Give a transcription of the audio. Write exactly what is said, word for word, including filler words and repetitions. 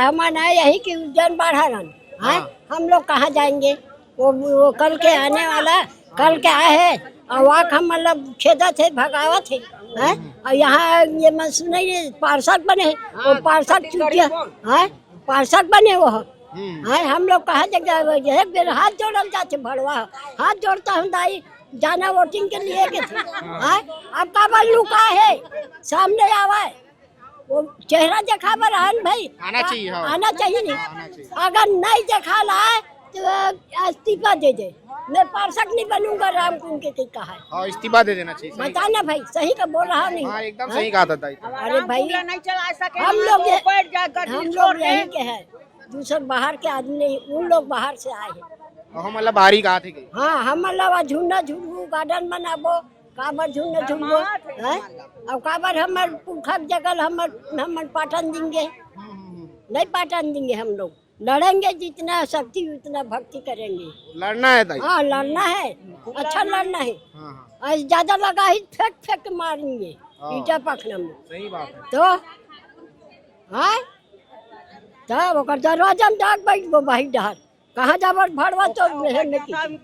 हम आए यही कि उज्जैन बाढ़ा रहन, हैं? हाँ। हम लोग कहाँ जाएंगे? वो, वो कल के आने वाला, कल के आए हैं, और वाक हम मतलब खेदत है, भगावत है, हैं? और यहाँ ये मन सुने, ये पार्षद बने हैं, वो पार्षद चुतिया, हैं? पार्षद बने वो, हैं? हम लोग कहाँ जाएंगे? एक बेर हाथ जोड़ल जाते भड़वा, हाथ जोड़ता हूँ दाई, जाना वोटिंग के लिए के थे, हैं? अब काबर लुका है, सामने आवा है। वो चेहरा देखाबर हन भाई। आना चाहिए, हाँ। आना चाहिए नहीं। आना चाहिए। अगर नहीं देखा ला तो इस्तीफा दे दे। मैं पार्षद नहीं बनूंगा, राम कुंड के कहा है। हाँ, इस्तीफा दे देना चाहिए, सही। बता ना भाई, सही का बोल रहा नहीं? हाँ, एकदम हाँ? सही कहा था दाई। अरे भाई, नहीं चला सके हम लोग तो ये, बैठ जा, गद्दी हम छोड़ लोग दे। यहीं के हैं, दूसर बाहर के आदमी नहीं, उन लोग बाहर से आए हैं। और हम मतलब बाहरी कहा थे कि हाँ, हम मतलब आज झूलना झूलबू, गार्डन बनाबो, काबर झूलना झूलबो, हैं? और काबर हमर पुरखा के जगह हमर, हमर पाटन देंगे, नहीं पाटन देंगे हम लोग। लड़ेंगे, जितना शक्ति उतना भक्ति करेंगे। लड़ना है दाई। हाँ, लड़ना है, अच्छा लड़ना है। हाँ, हाँ। और ज्यादा लगा ही फेंक फेंक के मारेंगे, हाँ। ईटा पखना में। सही बात है। तो हाँ, तब ओकर दरवाजा में डाक बैठ वो भाई डहर। कहाँ जाबर भड़वा तो मेहर नहीं की।